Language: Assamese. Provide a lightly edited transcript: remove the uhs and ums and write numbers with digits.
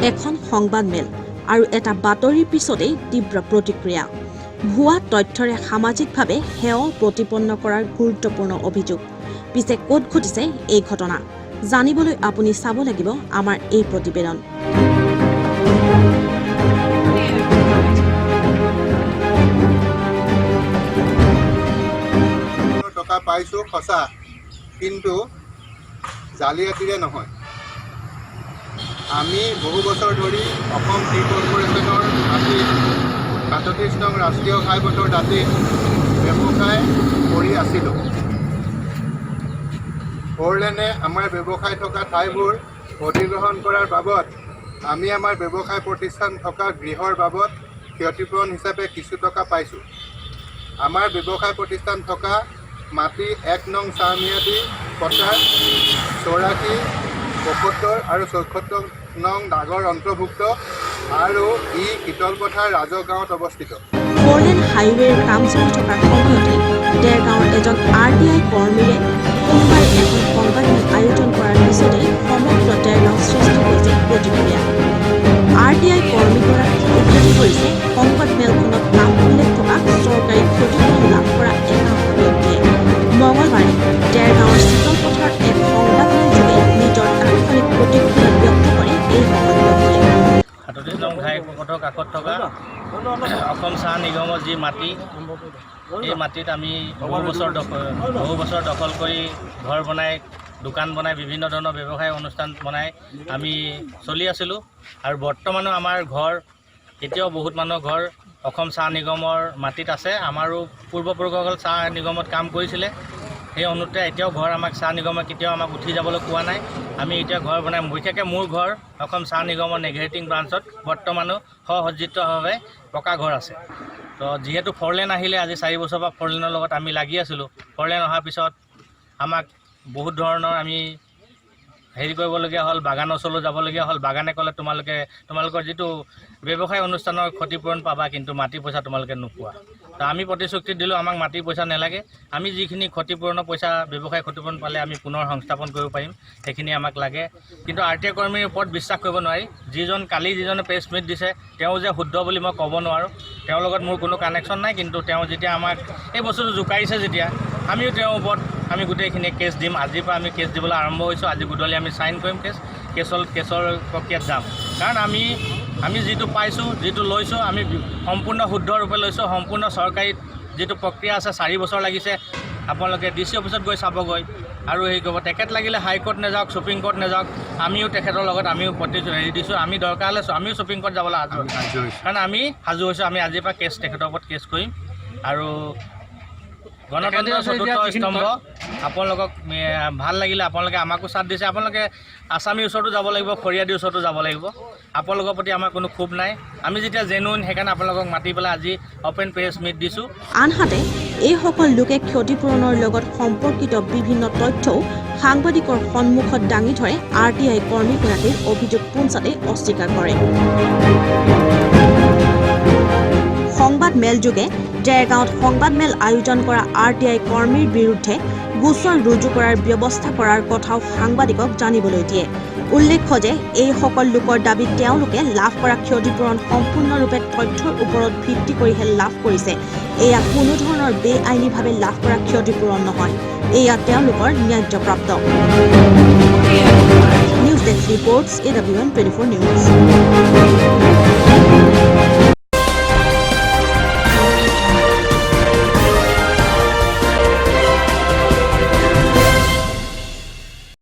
এখন সংবাদমেল আৰু এটা বাতৰিৰ পিছতেই তীব্ৰ প্ৰতিক্ৰিয়া। ভুৱা তথ্যৰে সামাজিকভাৱে হেয় প্ৰতিপন্ন কৰাৰ গুৰুত্বপূৰ্ণ অভিযোগ। পিছে ক'ত ঘটিছে এই ঘটনা, জানিবলৈ আপুনি চাব লাগিব আমাৰ এই প্ৰতিবেদন। টকা পাইছোঁ সঁচা, কিন্তু জালিয়াতিৰে নহয়। আমি বহু বছৰ ধৰি অসম টি কৰ্প'ৰেশ্যনৰ মাটিত, 37 নং ৰাষ্ট্ৰীয় ঘাইপথৰ দাঁতিত ব্যৱসায় কৰি আছিলোঁ। ফ'ৰলেনে আমাৰ ব্যৱসায় থকা ঠাইবোৰ অধিগ্ৰহণ কৰাৰ বাবদ আমি আমাৰ ব্যৱসায় প্ৰতিষ্ঠান থকা গৃহৰ বাবদ ক্ষতিপূৰণ হিচাপে কিছু টকা পাইছোঁ। আমাৰ ব্যৱসায় প্ৰতিষ্ঠান থকা মাটি 1 নং চাহ ম্যাদী পট্টাৰ 84, 75 আৰু 76 নং দাগৰ অন্তৰ্ভুক্ত আৰু ই শীতলপথাৰ ৰাজহ গাঁৱত অৱস্থিত। ফ'ৰলেন হাইৱেৰ কাম চলি থকাৰ সময়তে দেৰগাঁৱৰ এজন আৰটিআই কৰ্মীৰে সোমবাৰে এখন সংবাদমেল আয়োজন কৰাৰ পিছতেই সমগ্ৰ দেৰগাঁৱত সৃষ্টি হৈছে প্ৰতিক্ৰিয়া। আৰটিআই কৰ্মীগৰাকীক উভতি ধৰিছে সংবাদমেলখনত নাম উল্লেখ থকা চৰকাৰী ক্ষতিপূৰণ লাভ কৰা একাংশ ব্যক্তিয়ে। মঙলবাৰে দেৰগাঁৱৰ শীতলপথাৰত এক সংবাদমেলযোগে নিজৰ তাৎক্ষণিক প্ৰতিক্ৰিয়া ব্যক্ত কৰে এইসকল ব্যক্তিয়ে। 37 নং ঘাইপথৰ কাষত থকা অসম চাহ নিগমৰ যি মাটি, এই মাটিত আমি বহু বছৰ দখল কৰি ঘৰ বনাই, দোকান বনাই, বিভিন্ন ধৰণৰ ব্যৱসায় অনুষ্ঠান বনাই আমি চলি আছিলোঁ। আৰু বৰ্তমানো আমাৰ ঘৰ, এতিয়াও বহুত মানুহৰ ঘৰ অসম চাহ নিগমৰ মাটিত আছে। আমাৰো পূৰ্বপুৰুষসকল চাহ নিগমত কাম কৰিছিলে। সেই অনুপাতে এতিয়াও ঘৰ আমাক চাহ নিগমে কেতিয়াও আমাক উঠি যাবলৈ কোৱা নাই। আমি এতিয়া ঘৰ বনাই, বিশেষকৈ মোৰ ঘৰ অসম চাহ নিগমৰ নেঘেৰিটিং ব্ৰাঞ্চত বৰ্তমানো সসজ্জিতভাৱে পকা ঘৰ আছে। তো যিহেতু ফ'ৰলেন আহিলে, আজি 4 বছৰৰ পৰা ফ'ৰলেনৰ লগত আমি লাগি আছিলোঁ। ফ'ৰলেন অহাৰ পিছত আমাক বহুত ধৰণৰ আমি হেৰি কৰিবলগীয়া হ'ল, বাগানৰ ওচৰলৈ যাবলগীয়া হ'ল। বাগানে ক'লে, তোমালোকে তোমালোকৰ যিটো ব্যৱসায় অনুষ্ঠানৰ ক্ষতিপূৰণ পাবা, কিন্তু মাটিৰ পইচা তোমালোকে নোপোৱা। তো আমি প্ৰতিশ্ৰুতি দিলোঁ, আমাক মাটিৰ পইচা নালাগে, আমি যিখিনি ক্ষতিপূৰণৰ পইচা, ব্যৱসায় ক্ষতিপূৰণ পালে আমি পুনৰ সংস্থাপন কৰিব পাৰিম, সেইখিনি আমাক লাগে। কিন্তু আৰটিআই কৰ্মীৰ ওপৰত বিশ্বাস কৰিব নোৱাৰি। যিজন কালি যিজনে প্ৰেছ মিট দিছে, তেওঁ যে শুদ্ধ বুলি মই ক'ব নোৱাৰোঁ। তেওঁৰ লগত মোৰ কোনো কানেকশ্যন নাই। কিন্তু তেওঁ যেতিয়া আমাক এই বস্তুটো জোকাৰিছে, যেতিয়া আমিও তেওঁৰ ওপৰত আমি গোটেইখিনি কেছ দিম। আজিৰ পৰা আমি কেছ দিবলৈ আৰম্ভ হৈছোঁ। আজি গধূলি আমি চাইন কৰিম কেছ। কেছৰ প্ৰক্ৰিয়াত যাম। কাৰণ আমি যিটো পাইছোঁ, যিটো লৈছোঁ, আমি সম্পূৰ্ণ শুদ্ধৰূপে লৈছোঁ। সম্পূৰ্ণ চৰকাৰী যিটো প্ৰক্ৰিয়া আছে, 4 বছৰ লাগিছে। আপোনালোকে ডি চি অফিচত গৈ চাবগৈ আৰু হেৰি কৰিব। তেখেত লাগিলে হাইকোৰ্ট নাযাওক, সুপ্ৰিম কোৰ্ট নাযাওক, আমিও তেখেতৰ লগত আমিও প্ৰতি হেৰি দিছোঁ। আমি দৰকাৰ হ'লে আমিও সুপ্ৰিম কোৰ্ট যাবলৈ সাজু সাজু হৈছোঁ। কাৰণ আমি সাজু হৈছোঁ। আমি আজিৰ পৰা কেছ, তেখেতৰ ওপৰত কেছ কৰিম। আৰু গণতন্ত্ৰৰ চতুৰ্থ স্তম্ভ আপোনালোকক ভাল লাগিলে, আপোনালোকে আমাকো চাথ দিছে। আপোনালোকে আছামীৰ ওচৰতো যাব লাগিব, ফৰিয়াদীৰ ওচৰতো যাব লাগিব। আপোনালোকৰ প্ৰতি আমাৰ কোনো ক্ষোভ নাই। আমি যেতিয়া জেনুইন, সেইকাৰণে আপোনালোকক মাতি পেলাই আজি অ'পেন প্ৰেছ মিট দিছোঁ। আনহাতে এইসকল লোকে ক্ষতিপূৰণৰ লগত সম্পৰ্কিত বিভিন্ন তথ্যও সাংবাদিকৰ সন্মুখত দাঙি ধৰে। আৰটিআই কৰ্মীগৰাকীৰ অভিযোগ পোনচাতেই অস্বীকাৰ কৰে। সংবাদ মেলযোগে দেৰগাঁৱত সংবাদমেল আয়োজন কৰা আৰটিআই কৰ্মীৰ বিৰুদ্ধে গোচৰ ৰুজু কৰাৰ ব্যৱস্থা কৰাৰ কথাও সাংবাদিকক জানিবলৈ দিয়ে। উল্লেখ্য যে এইসকল লোকৰ দাবীত তেওঁলোকে লাভ কৰা ক্ষতিপূৰণ সম্পূৰ্ণৰূপে তথ্যৰ ওপৰত ভিত্তি কৰিহে লাভ কৰিছে। এয়া কোনো ধৰণৰ বেআইনীভাৱে লাভ কৰা ক্ষতিপূৰণ নহয়, এয়া তেওঁলোকৰ ন্যায্যপ্ৰাপ্ত। News desk reports, AWN 24 News.